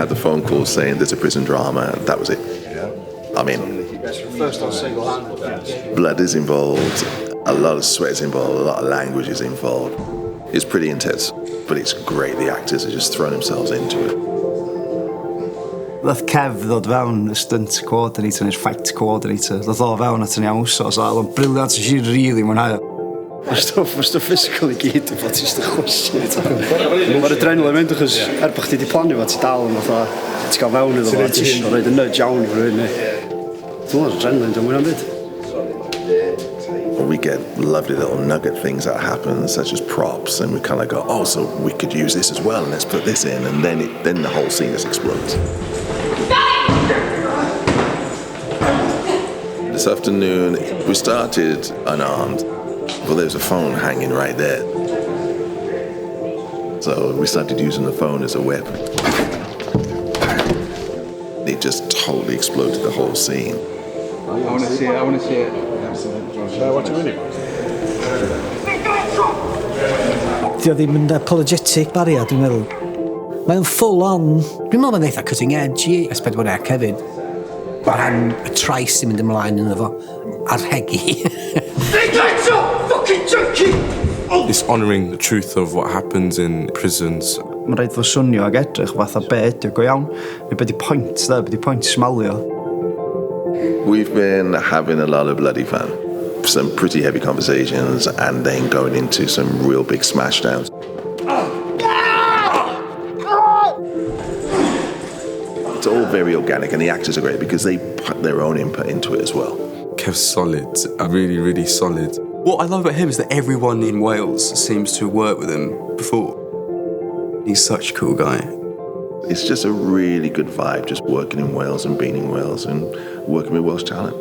I had the phone call saying there's a prison drama, that was it. I mean, blood is involved, a lot of sweat is involved, a lot of language is involved. It's pretty intense, but it's great. The actors are just throwing themselves into it. Nath Kev ddod fewn, y stunt coordinator neu'r fight coordinator. Ddodd o fewn aton ni am wsos a oedd o'n brilliant, nes i really mwynhau o. Mae'r stwff, mae'r stwff physical i gyd yn bod ti'n just yn chwysu. Mae'r adrenaline mynd achos er bod chdi wedi plannu fo, ti dal yn fatha, ti'n cael fewn iddo fo, ti eisiau rhoid y nudge iawn i rhywun. Dwi'n meddwl adrenaline, dwi'n mwyn am byd. We get lovely little nugget things that happen, such as props, and we kind of go, oh, so we could use this as well, and let's put this in, and then the whole scene just explodes. This afternoon, we started unarmed. Well, there was a phone hanging right there. So we started using the phone as a weapon. It just totally exploded the whole scene. I want to see it, I want to see it. Dio ddim yn apologetic, Barry, dwi'n meddwl. Mae'n full on. Dwi'n meddwl mae'n eitha cutting edge i S4C hefyd. O ran y trais sy'n mynd ymlaen ynddo fo, a'r rhegi. It's honouring the truth of what happens in prisons. Mae'n rhaid fo swnio ag edrych fatha be ydi o go iawn. Neu be di point dde, be di point smalio. We've been having a lot of bloody fun. Some pretty heavy conversations and then going into some real big smashdowns. It's all very organic and the actors are great because they put their own input into it as well. Kev's solid, really, really solid. What I love about him is that everyone in Wales seems to have worked with him before. He's such a cool guy. It's just a really good vibe, just working in Wales and being in Wales and working with Welsh talent.